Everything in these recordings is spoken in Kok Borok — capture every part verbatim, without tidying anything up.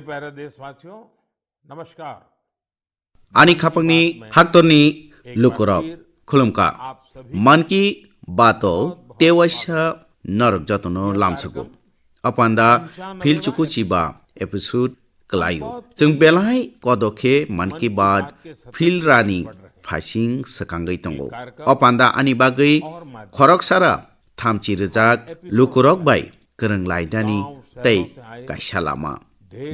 प्यारे देशवासियों, नमस्कार। Ani khapangni haktorni lukurok, khulumkha. Mann Ki Baat o tewaisa norok jotono lamsugo. O panda phil chuku chiba episode kwlaio. Chwng belai kodo khe Mann Ki Baat phil rani phaising swkangwi tongo. O panda ani bagwi khoroksara thamchi rwjak lukurok bai kwrwng lainani tei kaisa lama.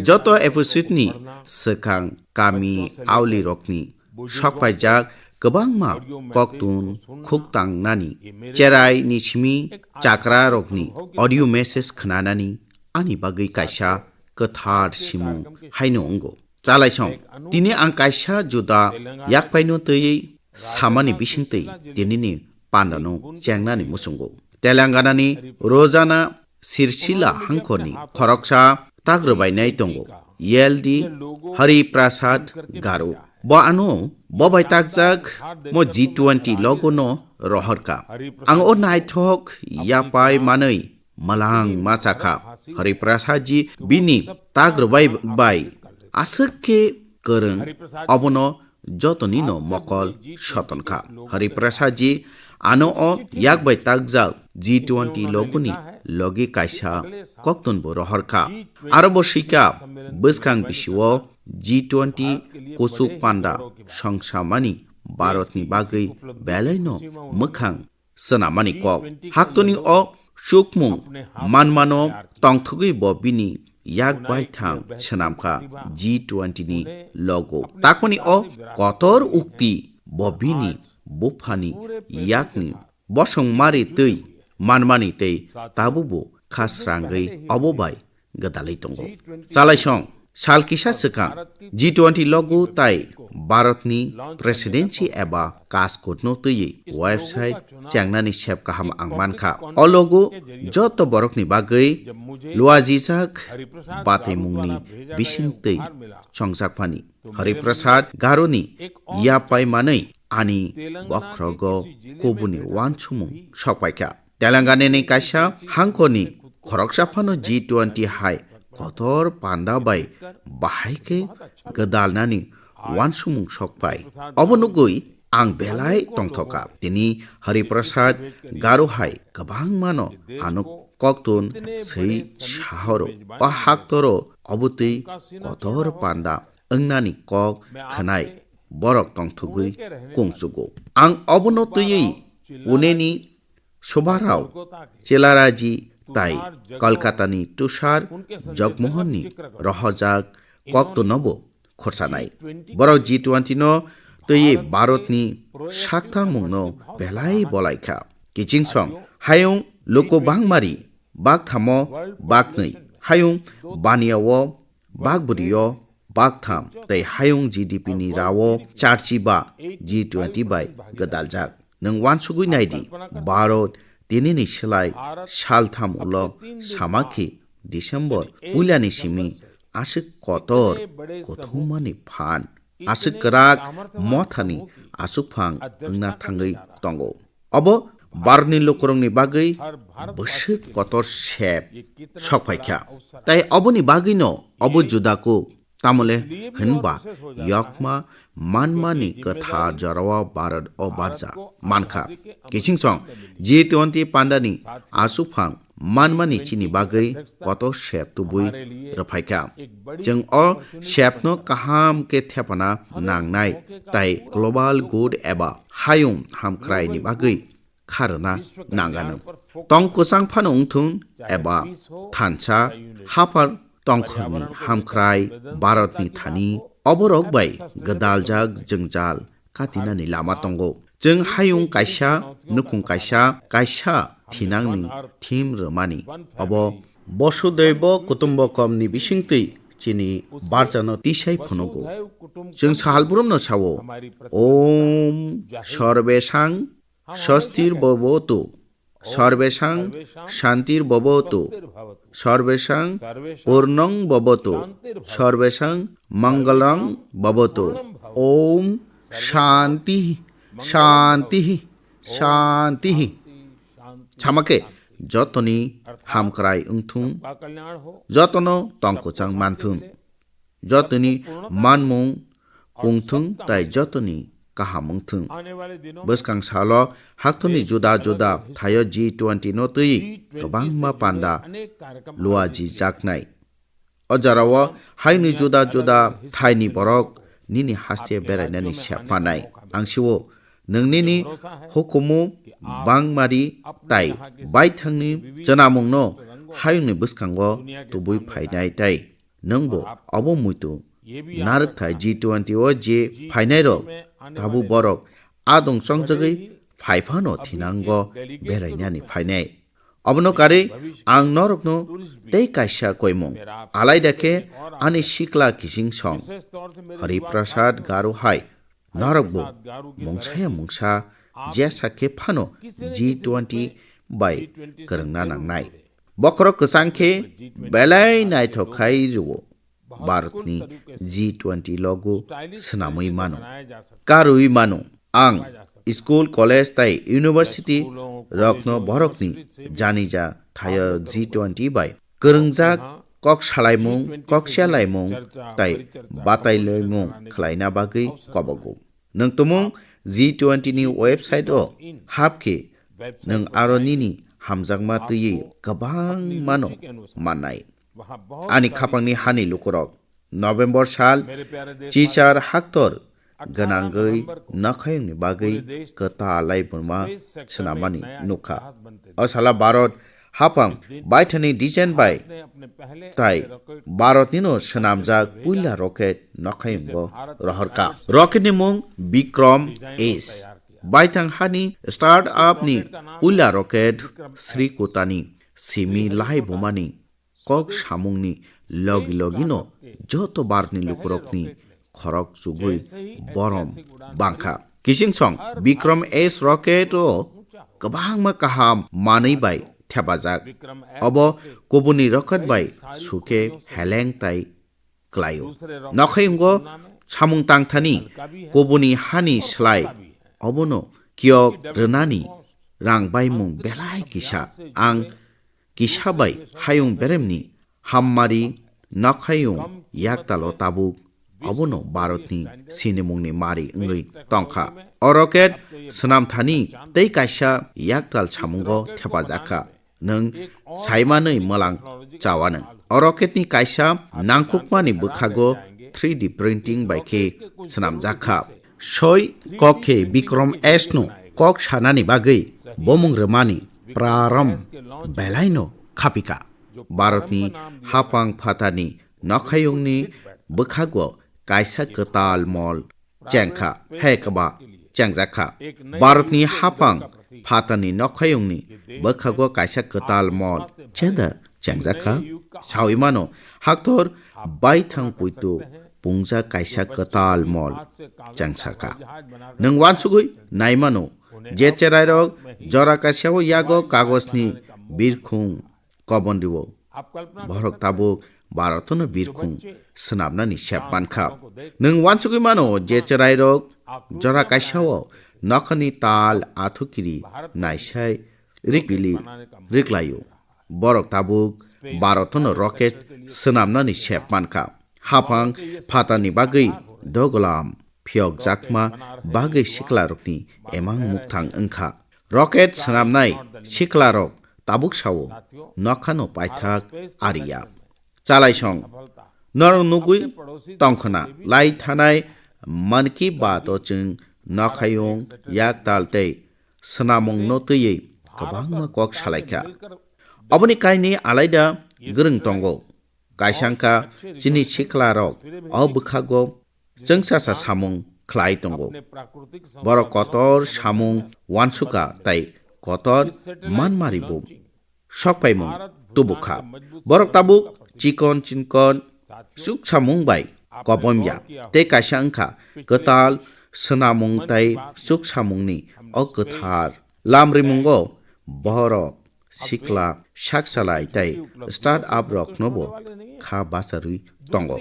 Joto episode ni swkang kami auli rokni sokpaijak kwbangma koktun khuktangnani, cherai ni simi chakra rokni audio message khwnanani ani bagwi kaisa kwthar simung haino wngo. Chalaisong, tini ang kaisa juda yakpaino twiwi samani bisingtwi tinini pandano chengnani muchungo. Telangana ni Rojana Sirsila hangkhorni khoroksa tak rwbainai tongo, L D Hari Prasad Garu. Bo ano bo bai takjak mo G twenty logo no rohorkha. Ang o naithok yapai manwi mwlang ma chakha. Hari Prasad ji bini tak rwbai bai aswk khe kwrwng, obono jotonino mokol sotonkha. Hari Prasad ji ano o yak bai takjak G twenty logoni logi kaisa koktunbo rohorkha. Aro bo swikha bwskang bisio G twenty kuchuk panda songsamani Bharatni bagwi belaino mwkhang swnamani kok. Haktoni o chukmung manmano tongthogwi bo bini yak baithang swnamkha G twenty ni logo. Takmani o kotor ukti bo bini buphani yakni bosong mari twi manmani tei tabukbo kha srangwi obo bai gwdalwi tongo. Chalaisong, sal kisa swkang G twenty logo tai Bharatni presidency eba kaskutno twiwi website chengnani sep kaham ang mankha. O logo joto borokni bagwi luajijak batimungni bisingtwi chongjakphani. Hari Prasad Garuni yapai manwi ani bokhrogo kubuni wansumung sokpaikha. Telangana ni kaisa hangkhorni khoroksa phano G twenty hai kotor panda bai bahai khe gwdalnani wansumung sokpai. Obo nugwi ang belai tongthokha. Tini Hari Prasad Garu hai kwbangmano ano koktun swi sahoro. O haktoro obotwi kotor panda wngnani kok khwnai borok tongthogwi kungchugo. Ang obono twiwi uneni Subarao Chelaraji tai Kolkatani Tushar Jagmohanni rohorjak koktunobo khorsanai. Borok G twenty no twiwi Bharatni sakthangmungno belai bolaikha. Kichingsong hayung luku bangmari bakthamo baknwi, hayung baniao bakbwrwio baktham tei hayung G D P ni rao charchi ba G twenty bai gwdaljak. Nwng wansugwi naidi, Bharat tinini slai saltham ulo samakhe December puilani simi aswk kotor kuthumani phan, aswk kwrak mothani aswkphang wngna thangwi tongo. Obo Bharatni lukurokni bagwi bwswk kotor sep sokphaikha. Tai oboni bagwino obo juda kuk, tamole hwnba yokma manmani kwthar jorao Bharat o barja mankha. Kichingsong G twenty pandani aswkphang manmani chini bagwi kotor sep tubui rwphaikha. Chwng o sepno kaham khe thepana nangnai tai global good eba hayung hamkraini bagwi kha rwna nangano. Tong kwchang phano wngthung eba thansa haphar tongkhorni hamkrai Bharatni thani oborok bai gwdaljak jwngjal katinani lama tongo. Chwng hayung kaisa, nukung kaisa, kaisa thinangni thim rwmani. Obo Vasudhaiva Kutumbakam ni bisingtwi chini barjano tisai phunugo. Chwng sahal brumno sao, Om Sarvesang Swastir Bhavatu, Sarvesang Shantir Bhavatu, Sarvesang Purnang Bhavatu, Sarvesang Mangalang Bhavatu. Om Shanti, Shanti, Shanti. Samake jotoni hamkrai wngthung, jotono tongkwchang manthung. jotoni manmung pungthung tai jotoni kaham wngthung. Bwskang salo haktorni juda juda thaio G twenty no twi kwbangma panda luajijaknai. O jorao haini juda juda thaini borok nini haste berainani sepmanai. Ang sio, nwng nini hukumu bangmari tai baithangni chwnamungno hayungni bwskango tubui phainai tai nwngbo obo muitu narwkthai G twenty o je phainairok tabuk borok adong chongjagwi phaiphano thinango berainani phainai. Obono karwi ang norokno tei kaisa koimung, alaida khe ani sikla kiching song Hari Prasad Garu hai norokbo mungsaya mungsa jesa khe phano G twenty bai kwrwngna nangnai. Bokhorok kwchang khe belai naithok khai rwo. Bharatni G twenty logo swnamwi mano, karwi mano. Ang school, college tai university rokno borokni janija thaio G twenty bai kwrwngjak kok salaimung, kok sialaimung tai batailaimung khlaina bagwi kobogo. Nwng tumung G twenty ni website o hap khe nwng aro nini hamjakma twiwi kwbangmano mannai. Ani khapangni hani lukurok, November sal chichar haktor gwnangwi nokhayungni bagwi kwtal laibruma swnamani nukha. O sala Bharat hapang baithani design bai tai Bharatnino swnamjak puila rocket nokhayungo rohorkha. Rocket ni mung Bikram S. Baithang hani start up ni puila rocket Sri Kutani simi laibumani kok samungni logi logino joto Bharatni lukurokni khorok chugwi borom bangkha. Kiching song Bikram S rocket o kwbangma kaham manwi bai thepajak. Obo kubuni rocket bai sukhe heleng tai klaio. Nokhayungo samung tangthani kubuni hani slai obono kiyok rwnani rang baimung belai kisa. Ang kisa bai hayung beremni hammari nokhayung yaktalo tabuk obono Bharatni sinimungni mari wngwi tongkha. O rocket swnamthani tei kaisa yaktal samungo thepajakha. Nwng saimanwi mwlang chawanw. O rocket ni kaisa nangkukmani bwkhago three D printing bai khe swnamjakha. Soi kok khe Bikram S no kok sanani bagwi bomung rwmani praram belaino khapikha. Bharatni hapang phatarni nokhayungni bwkhago kaisa kwtal mol chengkha, hai kwba chengjakha. Bharatni hapang phatarni nokhayungni bwkhago kaisa kwtal mol cheda chengjakha. Sawi mano, haktor baithang puitu pungjak kaisa kwtal mol chengsakha. Nwng wansugwi naimano, je cherairok jora kaisao yago kagosni birkhung kobon rwo. Borok tabuk Bharatno birkhung swnamnani sep mankha. Nwng wansugwi mano je cherairok jora kaisao nokhani tal athukiri naisai rikpili riklaio. Borok tabuk Bharatno rocket swnamnani sep mankha. Hapang phatarni bagwi dogolam phiyokjakma bagwi siklarokni emang mukthang wngkha. Rocket swnamnai siklarok tabuk sao nokhano paithak ariya. Chalaisong, norok nugwi tongkhwna lai thanai Mann Ki Baat o chwng nokhayung yaktal tei swnamungno twiwi kwbangma kok salaikha. Oboni kainwi alaida gwrwng tongo. Kaisa wngkha chini siklarok o bwkhago chwngsacha samung khlai tongo. Borok kotor samung wansukha tai kotor manmaribo sokpaimung tubukha. Borok tabuk chikon chinkon chuksamung bai kobomya tei kaisa wngkha kwtal swnamung tai chuksamungni o kwthar lamrimungo borok sikla saksalai tai start up roknobo kha bacharwi tongo.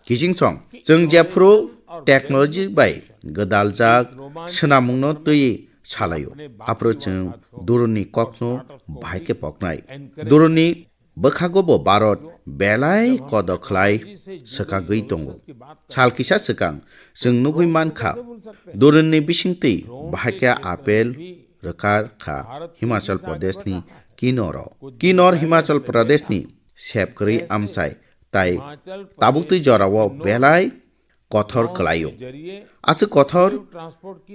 Kiching song, chwng jephuru technology bai gwdaljak swnamungno twi salaio, aphuru chwng duruni kokno bahai khe poknai. Duruni Bwkhago bo Bharat belai kodo khlai swkagwi tongo. Sal kisa swkang chwng nugwi mankha, durunni bisingtwi bahai khe apel rwkar kha Himachal Pradeshni kinoro. Kinor Himachal Pradeshni sep kwrwi amchai tai tabuktwi jorao belai kothor kwlaio. Aswk kothor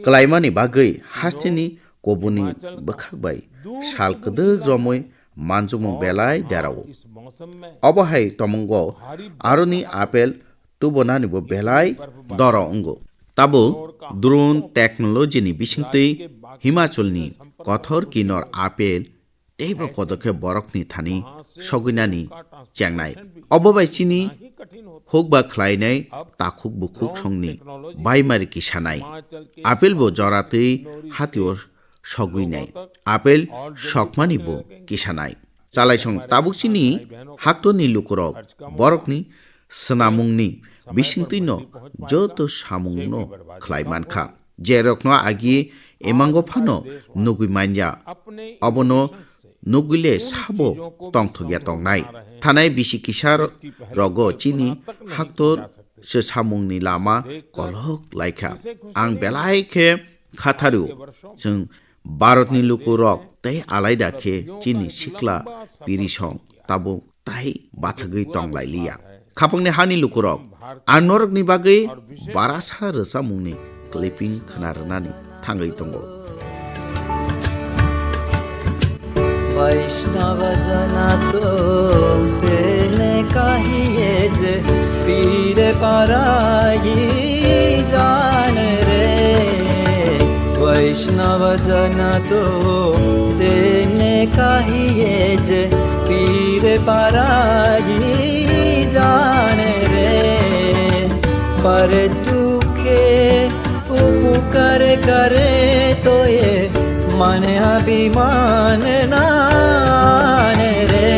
kwlaimani bagwi hasteni kubuni bwkhak bai sal kwdwk romwi manjukmung belai derao. Obo hai tomungo aroni apel tubunanibo belai doro wngo. Tabuk drone technology ni bisingtwi Himachal ni kothor kinor apel teibo kodo khe borokni thani sogwinani chengnai. Obo bai chini hukba khlainai takhuk bukhuk songni baimari kisanai. Apel bo joratwi hatio sogwinai. Apel sokmani bo kisanai. Chalaisong tabuk chini haktorni lukurok borokni swnamungni bisingtwino joto samungno khlai mankha. Jerokno agi emango phano nugwi manya, obono nugwile sabo tongthokya tongnai. Thanai bisi kisa rogo chini haktor swsamungni lama kolok laikha. Ang belai khe khatharu, chwng Bharatni lukurok tei alaida khe chini sikla pirisong tabuk tai bathagwi tonglailiya. Khapangni hani lukurok, ang norokni bagwi barasa rwchapmungni clipping khna rwnani thangwi tongo. वैष्णव जन तो तेने कहिए जे पीर पराई जान रे। वैष्णव जन तो तेने कहिए जे पीर पराई जान रे। पर दुखे उपकार करे तो ये मन अभिमान नान रे।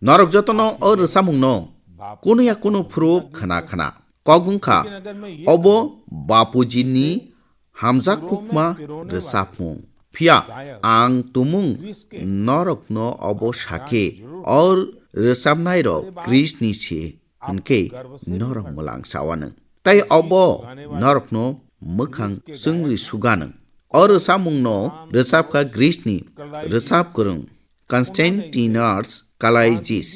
Norok jotono o rwchapmungno kunu ya kunu phuru khna khna. Kok wngkha, obo Bapujini hamjak kukma rwchapmung. Phiya ang tumung norokno obo sakhe, o rwchapnairok Krishni se hwnkhe norok mwlang sawanw. Tai obo norokno mwkhang chwngri suganw. O rwchapmungno rwchapkha Greece-ni rwchap kwrwng Constantinos Kalaitzis.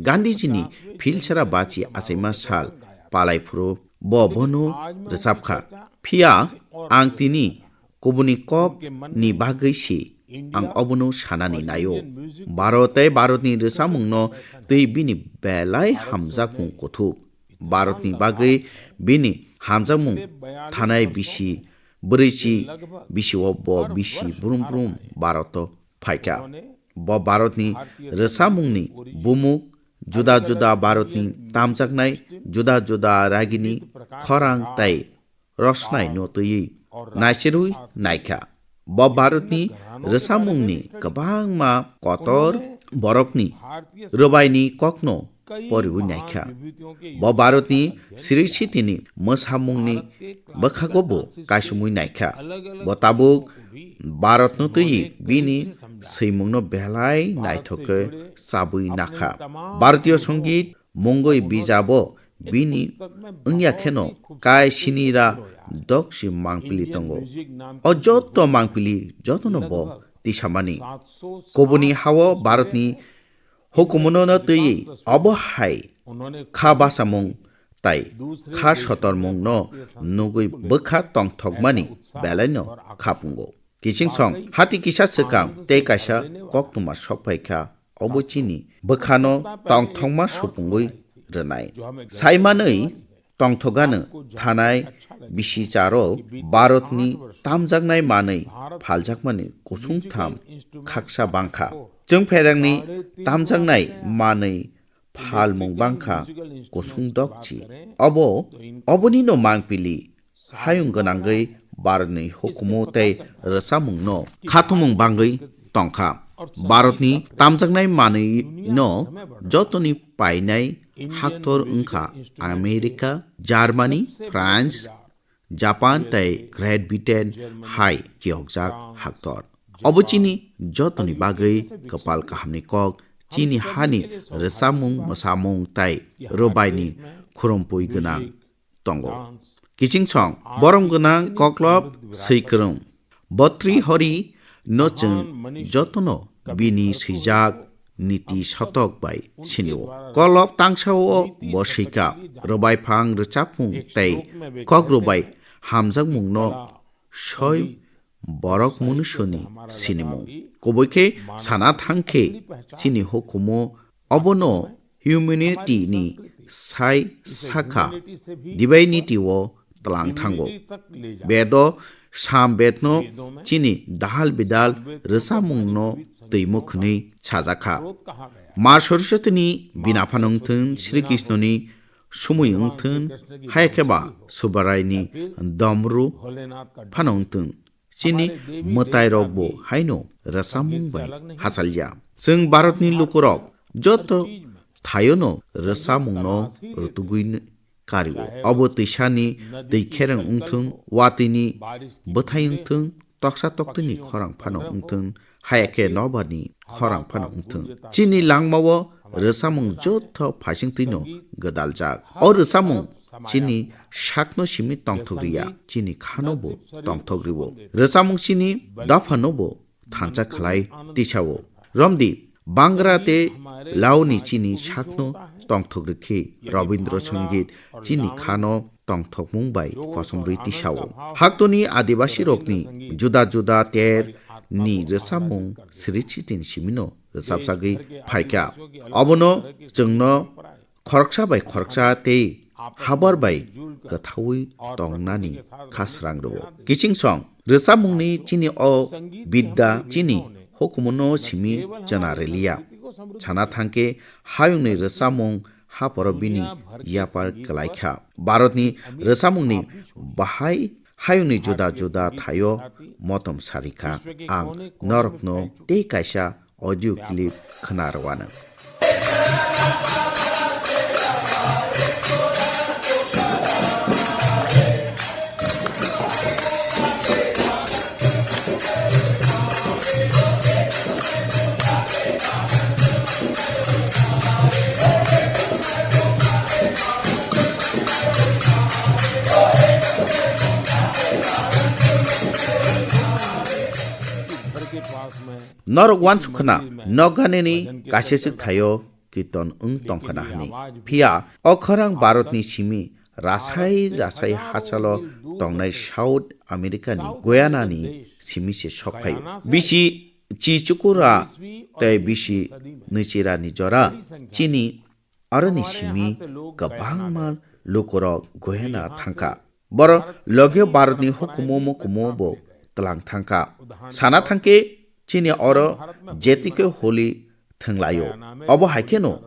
Gandhiji-ni philsara bachi achaima sal palai phuru bo bono rwchapkha. Phiya ang tini kubuni kok ni bagwi se ang obono sanani naio. Bharat tei Bharatni rwchapmungno twi bini belai hamjakmung kuthuk. Bharatni bagwi bini hamjakmung thanai bisi bwrwichi bisio bo bisi brum brum Bharato phaikha. Bo Bharatni rwchapmungni bumuk juda juda Bharatni tamjaknai juda juda ragini khorang tei rosnai no twiwi naisirwi naikha. Bo Bharatni rwchapmungni kwbangma kotor borokni rwbaini kokno poriwi naikha. Bo Bharatni sri sitini mwsamungni bwkhago bo kaisumwi naikha. Bo tabuk Bharatno twiwi bini swimungno belai naithok khe chabwi nakha. Bharatiyo Songit mungwi bijabo bini wngya kheno kai sinira doksi mangpili tongo. O joto mangpili jotono bo tisamani. Kubuni hao Bharatni hukumunano twiwi obo hai kha basamung tai kha sotormungno nugwi bwkha tongthokmani belaino khapungo. Kiching song hati kisa swkang tei kaisa koktwma sokphaikha, obo chini bwkhano tongthokma supungwi rwnai. Saimanwi tongthokgano thanai bisi charo Bharatni tamjaknai manwi phaljakmani kusung tham khaksa bangkha. Chwngpherangni tamjaknai manwi phalmung bangkha kusung dokchi. Obo, obonino mangpili hayung gwnangwi Bharatni hukumu tei rwchapmungno khathumung bangwi tongkha. Bharatni tamjaknai manwino jotoni painai haktor wngkha America, Germany, France, Japan tei Great Britain hai kiyokjak haktor. Obo chini jotoni bagwi kwpal kahamni kok, chini hani rwchapmung, mwsamung tai rwbaini khwrwmpui gwnang tongo. Kiching song, borom gwnang koklop swi kwrwng. Botri hori no chwng jotono bini swijak niti sotok bai sinio. Kolop tangsao bo swika, rwbai phang rwchapmung tei kok rwbai hamjakmungno soi borok munusoni sinimung. Kubui khe sana thang khe chini hukumu obono humanity ni sai sakha, divinity o tlang thango. Bedo Sam Bedno chini dahal bidal rwchapmungno twimo khwnwi sajakha. Ma Saraswati ni bina phano wngthwng, Sri Krishna ni sumui wngthwng, hai khe ba Subraiyani domru phano wngthwng. Chini mwtai rok bo haino rwchapmung bai hachalya. Chwng Bharat ni lukurok joto thaiono rwchapmung no rwtugwi kario. Obo twisani twi khereng wngthwng, watwini bwthai wngthwng, toksa toktwini khorang phano wngthwng, hai khe nobani khorang phano wngthwng. Chini langmao rwchapmung joto phaisingtwino gwdaljak. O rwchapmung chini sakno simi tongthok riya, chini khano bo tongthok rio. Rwchapmung chini dophano bo thansa khlai tisao. Romdi, Bangra tei Laoni chini sakno tongthok rikhi, Rabindra Sangeet chini khano tongthokmung bai kosom rwi tisao. Haktoni Adibasi rokni juda juda ter ni rwchapmung sri chitin simino rwchapjagwi phaikha. Obono chwngno khoroksa bai khoroksa tei habar bai kwthaui tongnani kha srang rwo. Kiching song, rwchapmungni chini o bidda chini hukumuno simi chana reliya. Sana thangkhe hayungni rwchapmung haphoro bini yapar kwlaikha. Bharatni rwchapmungni bahai hayungni juda juda thaio motom sarikha. Ang norokno tei kaisa audio clip khna rwano. Norok uansuk khna, nokganeni kaisa swk thaio kirtan wng tong khna hwnwi. Phiya o khorang Bharatni simi rasai rasai hachalo tongnai South Americani Guyana ni simi se sok phaio. Bisi Chichukura tei bisi Nwichirani jora chini aroni simi kwbangma lukurok Guyana thangkha. Borok logio Bharatni hukumu mukumu bo tlang thangkha. Sana thangkhe chini oro jetike holi thwnglaio. Obo hai kheno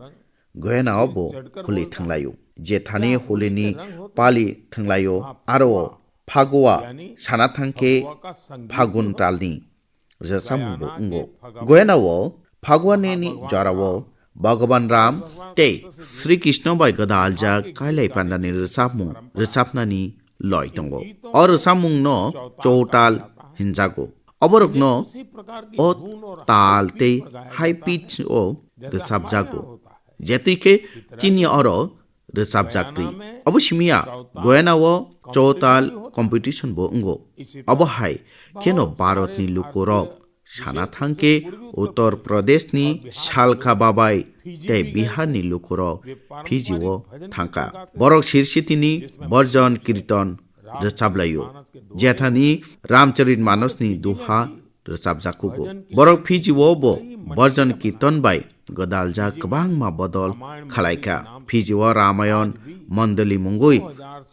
Guyana o bo holi thwnglaio. Jethani holini pali thwnglaio aro Phagua sana thangkhe Phagun talni rwchapmung bo wngo. Guyana o Phaguani ni jora o Bhagavan Ram tei Sri Krishna bai gwdaljak kailai pandani rwchapmung rwchapnani loi tongo. O rwchapmung no Choutal hinjago. Oborokno o tal tei high pitch o rwchapjago. Jetwi khe chini oro rwchapjaktwi. Obo simiya Guyana o Choutal competition bo wngo. Obo hai kheno Bharatni lukurok sana thangkhe Uttar Pradeshni Salka Babai tei Biharni lukurok Fiji o thangkha. Borok Sirsitini Bhajan Kirtan rwchapla-o. Jethani Ramcharit Manosni duha rwchapjakkugo. Borok Fiji o bo Bhajan Kirtan bai gwdaljak kwbangma bodol khalaikha. Fiji o Ramayan mondoli mungwi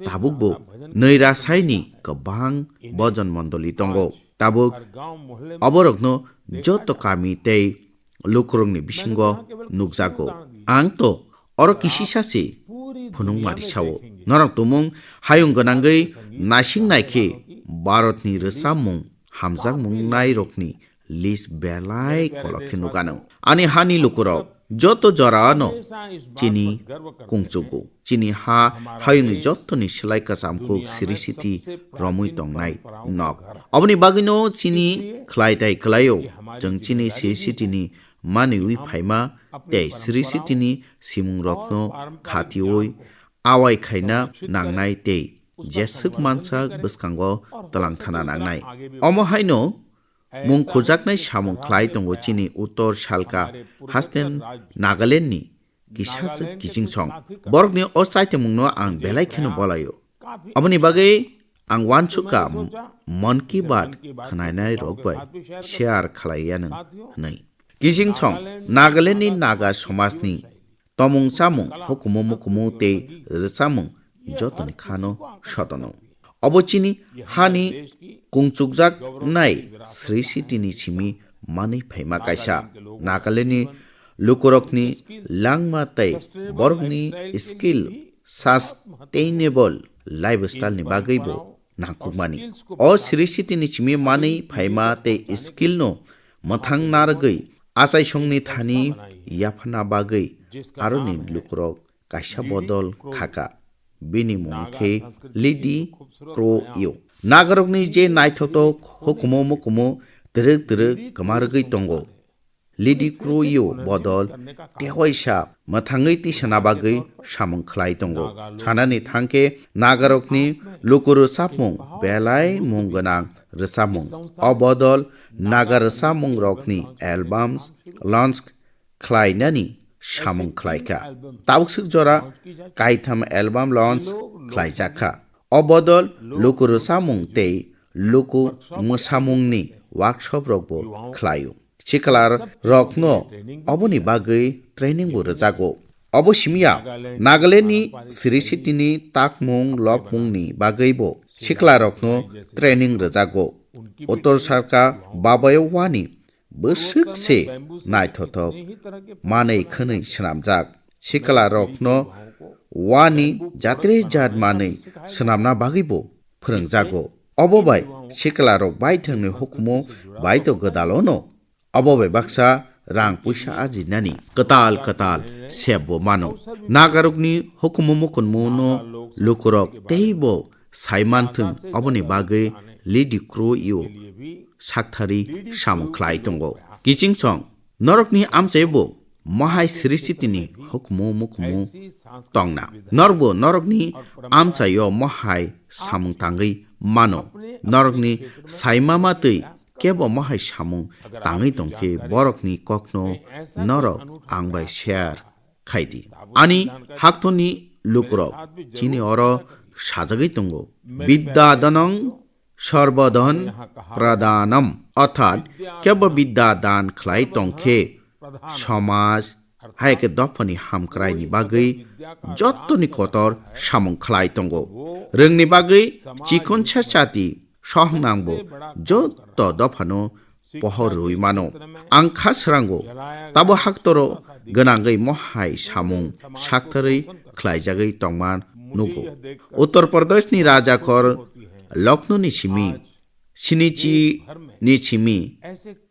tabukbo nwi rasaini kwbang Bhajan mondoli tongo. Tabuk oborokno joto kami tei lukurokni bisingo nukjago. Ang to oro kisisa se phunukmari sao. Norok tumung hayung gwnangwi naising naikhe Bharatni rwchapmung hamjakmung nairokni list belai kolok khe nukano. Ani hani lukurok Joto jorano chini kungchugo. Chini ha hayungni jotoni slai kwcham kuk siri siti romwi tongnai nok. Aboni bagwino chini khlai tai kwlaio. Chwng chini siri sitini manwi phaima tei siri sitini simungrokno khatiui awai khaina nangnai tei jeswk mansak bwskango twlang thana nangnai. Omo haino mung khujaknai samung khlai tongo chini Uttor Salka haste Nagalandni kisaswk kichingsong. Borokni o chaitimungno ang belai kheno bolaio. Aboni bagwi ang uansukha Mann Ki Baat khwnainairok bai share khlaiya nwng hwnwi. Kichingsong Nagalandni Naga somajni tomung chamung, hukumu mukumu tei rwchapmung jotoni khano sotono. Obo chini hani kungchukjaknai sri sitini simi manwi phaima kaisa. Nagalandni lukurokni langma tei borokni skill sustainable lifestyle ni bagwi bo nangkukmani. O siri sitini simi manwi phaima tei skill no mwthang narwgwi achaisongni thani yaphana bagwi aroni lukurok kaisa bodol khaka. Bini mung khe Lidi Kro Yo. Nagarokni je naithotok hukumu mukumu twrwk twrwk kwma rwgwi tongo. Lidi Kro Yo bodol tehoisa mwthangwi tisana bagwi samung khlai tongo. Sanani thangkhe Nagarokni luku rwchapmung belai mung gwnang rwchapmung. O bodol Naga rwchapmungrokni albums launch khlainani samung khlaikha. Tabukswk jora kaitham album launch khlaijakha. O bodol luku rwchapmung tei luku mwsamungni workshop rokbo khlaio. Sikla rokno oboni bagwi training bo rwjago. Obo simiya Nagalandni siri sitini takmung lokmungni bagwibo sikla rokno training rwjago. Uttor Salka babayo wani bwswk se naithothok manwi khwnwi swnamjak. Sikla rokno wani jatre jat manwi swnamna bagwibo phwrwngjago. Obo bai sikla rok baithangni hukumu bai to gwdalono. Obo bai baksa rang puisa ajinani kwtal kwtal sep bo mano. Nagarokni hukumu mukunmuno lukurok teibo sai manthwng, oboni bagwi Lidi Kro Yo sakthari samung khlai tongo. Kichingsong norokni amchaibo mohai siri sitini hukumu mukumu tongna. Norokbo norokni amchaio mohai samung tangwi mano. Norokni saimama twi kebo mohai samung tangwi tongkhe borokni kokno norok ang bai share khaidi. Ani haktorni lukurok chini oro sajagwi tongo. Bidya danang sarvadhan pradhanam. Orthat kebo bidya dan khlai tongkhe somaj hai khe dophani hamkraini bagwi jottoni kotor samung khlai tongo. Rwngni bagwi chikon sa chati sohongnangbo jotto dophano pohor rwi mano. Ang kha srango, tabo haktoro gwnangwi mohai samung sakthorwi khlaijagwi tongma nugo. Uttar Pradeshni rajakor Lucknow ni simi sinichi ni simi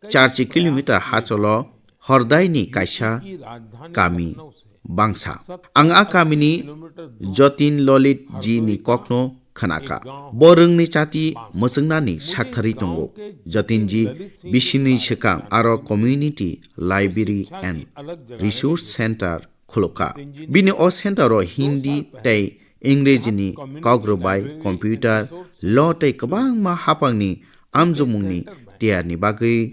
char kilometer hacholo Hordaini kaisa kami bangsa. Ang a kamini Jatin Lalit ji ni kokno khnakha. Bo rwngni chati mwchwngnani sakthari tongo. Jatin ji bisini swkang aro community library and resource center khulukha. Bini o center o Hindi tei Ingreji ni kok rwbai, computer, law tei kwbangma haphang ni amjokmung ni tiyar ni bagwi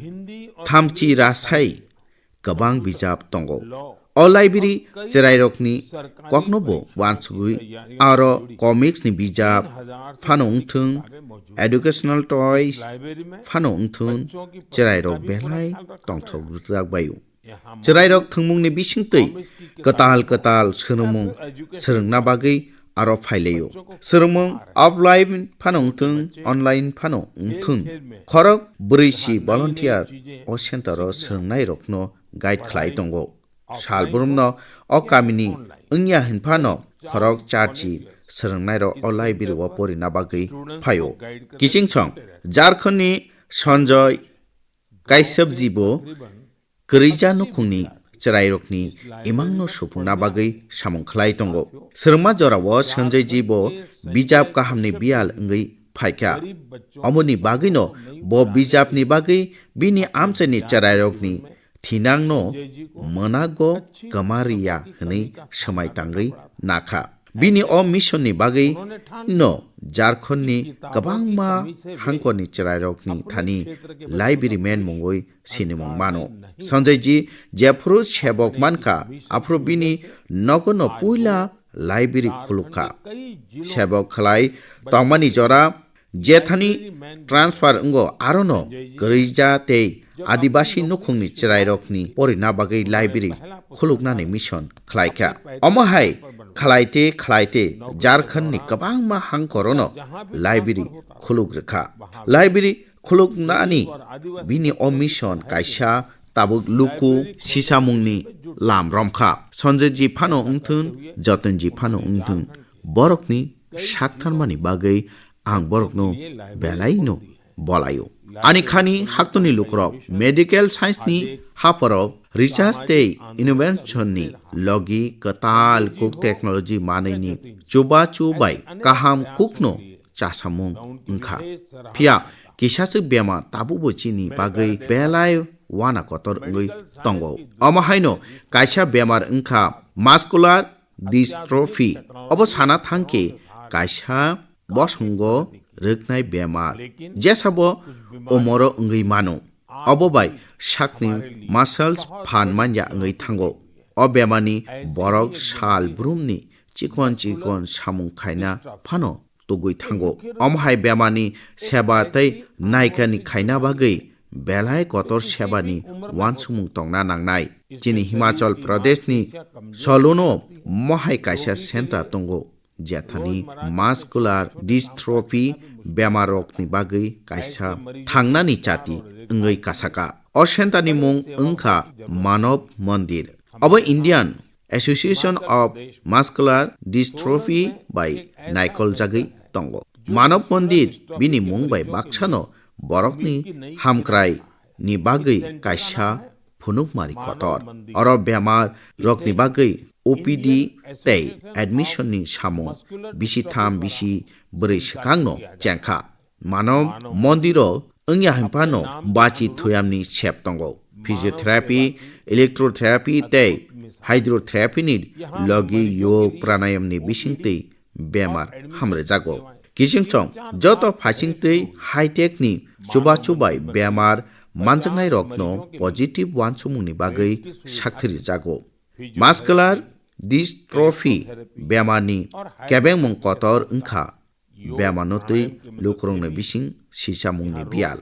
thamchi rasai kwbang bijap tongo. O library chwrairokni kokno bo uansugwi aro comics ni bijap phano wngthung, educational toys phano wngthung, chwrairok belai tongthok rwjakbaio. Chwrairok thwngmungni bisingtwi kwtal kwtal swrwngmung swrwngna bagwi aro phailaio. Swrwngmung offline phano wngthung, online phano wngthung, khorok brwi si volunteer o center o swrwngnairokno guide khlai tongo. Salbrumno o kamini wngya hinphano khorok charchi swrwngnairok o library o porina bagwi phaio. Kichingsong Jharkhand ni Sanjoy Kaisapji bo kwrwija nukhungni chwrairokni imangno supungna bagwi samung khlai tongo. Swrwngma jorao Sanjayji bo bijap kahamni biyal wngwi phaikha. Omoni bagwino bo bijapni bagwi bini amchaini chwrairokni thinangno mwnago kwmariya hwnwi swmai tangwi nakha. Bini o mission ni bagwi no Jharkhand ni kwbangma hangkor ni chwrairok ni thani library man mungwi sinimung mano. Sanjay ji jephuru sebok mankha, aphuru bini nogo no puila library khulukha. Sebok khlai tongmani jora jethani transfer wngo, arono kwrwija tei adibasi nukhungni chwrairokni porina bagwi library khuluknani mission khlaikha. Omo hai khlaite khlaite Jharkhandni kwbangma hangkorono library khuluk rwkha. Library khuluknani bini o mission kaisa tabuk luku sisamungni lam romkha. Sanjay ji phano wngthun, Jatan ji phano wngthun, borokni saktharmani bagwi ang borokno belaino bolaio. Ani khani haktoni lukurok medical science ni haporo research tei innovation ni logi kwtal kuk technology manwi ni chubachu bai kaham kukno chasamung wngkha. Phiya kisaswk bemar tabukbo chini bagwi belai wana kotor wngwi tongo. Omo haino kaisa bemar wngkha muscular dystrophy. Obo sana thangkhe kaisa bosongo rwknai bemar, jesabo umoro wngwi mano. Obo bai sakni muscles phan manya wngwi thango. O bemarni borok sal brumni chikon chikon samung khaina phano tugwi thango. Omo hai bemarni seba tei naikani khaina bagwi belai kotor sebani wansukmung tongna nangnai. Chini Himachal Pradeshni Soluno mohai kaisa center tongo, jethani muscular dystrophy bemarrokni bagwi kaisa thangnani chati wngwi kasaka. O centerni mung wngkha Manav Mandir. Obo Indian Association of Muscular Dystrophy bai naikoljagwi tongo. Manav Mandir bini mung bai baksano borokni hamkrai ni bagwi kaisa phunukmari kotor. Oro bemar rokni bagwi O P D tei admission ni samung bisi tham bisi bwrwi swkangno chengkha. Manav Mandiro wngya hinphano bachi thuyamni sep tongo. Physiotherapy, electrotherapy tei hydrotherapy ni logi yog pranayam ni bisingtwi bemar hamrwjago. Kiching chong joto phaisingtwi high-tech ni chubachu bai bemar manjaknairokno positive wansukmungni bagwi sakthwrwjago. Muscular dystrophy bemarni kebengmung kotor wngkha bemarno twi lukurokni bising sisamungni biyal.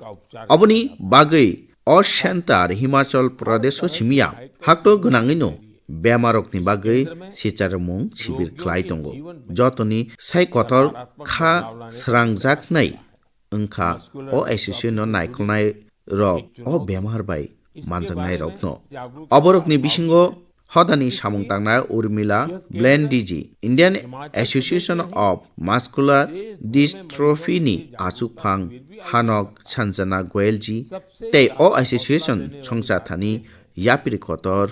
Oboni bagwi o center Himachal Pradesh o simiya hakto gwnangwino bemarokni bagwi sicharmung sibir khlai tongo. Jotoni sai kotor kha srangjaknai wngkha o association no naikolnai rok o bemar bai manjaknai rokno. Oborokni bisingo hodani samung tangnai Urmila Blendiji, Indian Association of Muscular Dystrophy ni achukphang Hanok Sanjana Goelji tei o association songchathani yapri kotor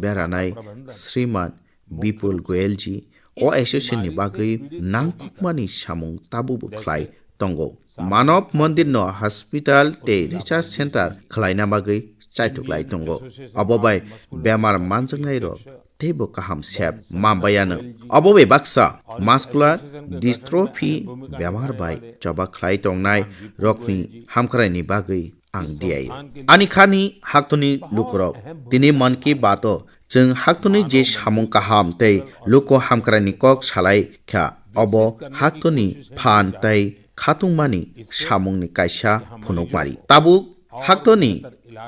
beranai Sriman Bipul Goelji o association ni bagwi nangkukmani samung tabukbo khlai tongo. Manav Mandir no hospital tei research center khlaina bagwi chaituklai tongo. Obo bai bemar manjaknai rok teibo kaham sep mambayano. Obo bai baksa muscular dystrophy bemar bai choba khlai tongnai rokni hamkraini bagwi ang diyaio. Ani khani haktoni lukurok, tini Mann Ki Baat o chwng haktoni je samung kaham tei luku hamkraini kok salai kha, obo haktoni phan tei khatungmani samungni kaisa phunukmari. Tabuk haktoni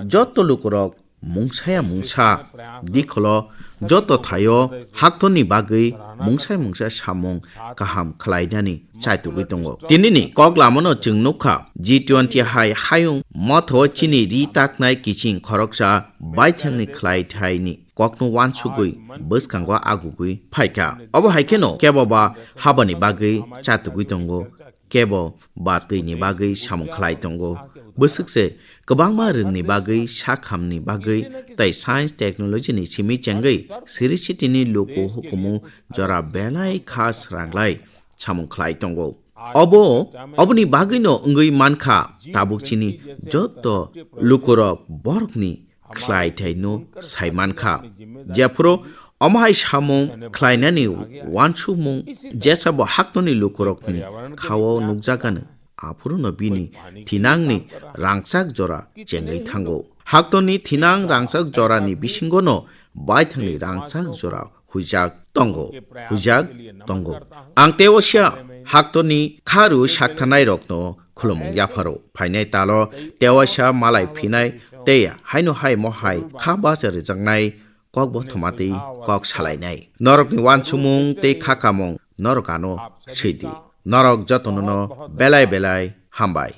jotto lukurok mungsaya mungsa dikholo joto thaio haktoni bagwi mungsaya mungsa samung kaham khlainani chaitugwi tongo. Tinini kok lamano chwng nukha, G twenty hai hayung motho chini ri taknai kiching khoroksa baithangni khlaithaini kokno wansugwi bwskango agugwi phaikha. Obo hai kheno keboba habani bagwi chatugwi tongo, keboba twini bagwi samung khlai tongo. Bwswk se kwbangma rwngni bagwi, sakhamni bagwi tei science technology ni simi chengwi siri sitini luku hukumu jora belai kha sranglai samung khlai tongo. Obo, oboni bagwino wngwi mankha tabuk chini joto lukurok borokni khlaithaino sai mankha. Jephuru omo hai samung khlainani uansukmung jesabo haktorni lukurokni khao nukjakgano, aphuruno bini thinangni rangchak jora chengwi thango. Haktorni thinang rangchak jorani bisingono baithangni rangchak jora huijak tongo, huijak tongo. Ang tewaisa haktorni kharu sakthanairokno khulumung yapharo. Phainai talo tewaisa malai phinai tei haino hai mohai kha bacha rwjaknai kok bo thumatwi kok salainai. Norokni uansukmung tei kha kamung norok ano sidi. Norok jotonono belai belai hambai.